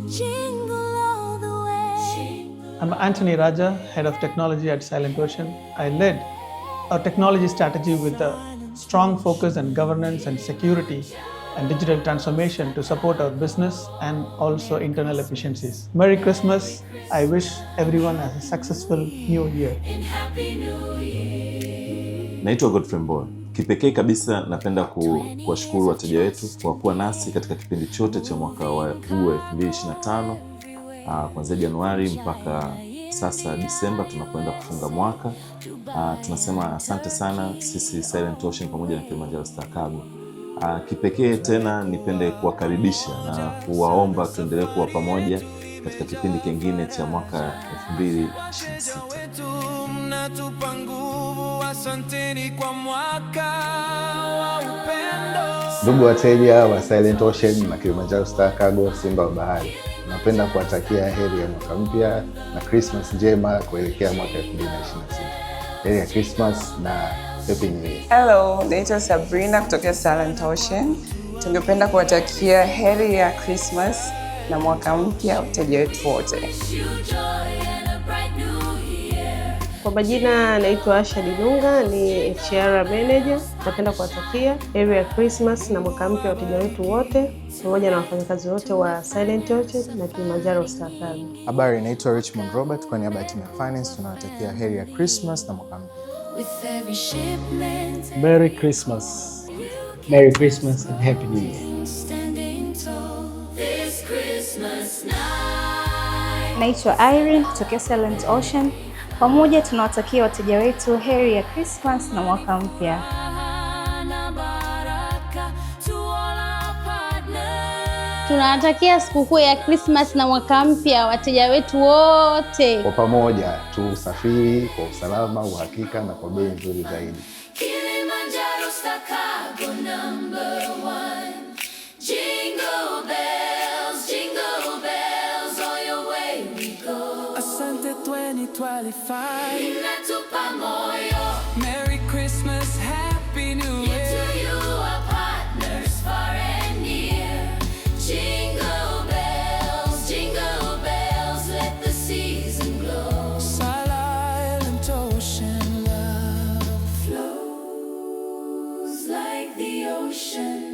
Jingle all the way. I'm Anthony Raja, Head of Technology at Silent Ocean. I led our technology strategy with a strong focus on governance and security and digital transformation to support our business and also internal efficiencies. Merry Christmas. I wish everyone has a successful new year. And Happy New Year. Naitwa Godfrey Mboya. Kipekee kabisa napenda kuwashukuru wateja wetu kwa kuwa nasi katika kipindi chote cha mwaka wa huu 2025, kuanzia Januari mpaka sasa Disemba tunapoenda kufunga mwaka. Tunasema asante sana sisi Silent Ocean pamoja na Kilimanjaro Star Cargo. Kipekee tena nipende kuwakaribisha na kuwaomba tuendelee kuwa pamoja katika kipindi kingine cha mwaka 2026. Wetu mnatupa nguvu, asanteni kwa mwaka wa upendo. Ndugu wateja wa Silent Ocean na Kilimanjaro Star Cargo, Simba wa Bahari, napenda kuwatakia heri ya mwaka mpya na Christmas njema kuelekea mwaka 2026. Heri ya Christmas na Happy New Year. Hello, naitwa Sabrina kutokea Silent Ocean. Tungependa kuwatakia heri ya Christmas na mwaka mpya wateja wetu wote. Wish you joy and a bright new year. Kwa majina naitwa Asha Dilunga, ni HR manager. Napenda kuwatakia heri ya Christmas na mwaka mpya wateja wetu wote pamoja na wafanyakazi wote wa Silent Ocean na Kilimanjaro Star Cargo. Habari, naitwa Richmond Robert kwa niaba ya timu ya finance tunawatakia heri ya Christmas na mwaka mpya. With every shipment Merry Christmas. Merry Christmas and Happy New Year. Standing tall this Christmas night. Naitwa Irene kutokea Silent Ocean. Pamoja tunawatakia wateja wetu heri ya Christmas na mwaka mpya. Na baraka to all our partners. Tunawatakia sikukuu ya Christmas na mwaka mpya wateja wetu wote. Kwa pamoja tusafiri kwa usalama, uhakika na kwa bei nzuri zaidi. Kilimanjaro Star Cargo number one. Jingle bells, jingle bells, all your way we go. Asante 2025. Inatupa moyo. Merry Christmas, Happy New Yeah, Year. to you, our partners far and near. Jingle bells, jingle bells, let the season glow. Silent Ocean love Flows like the ocean.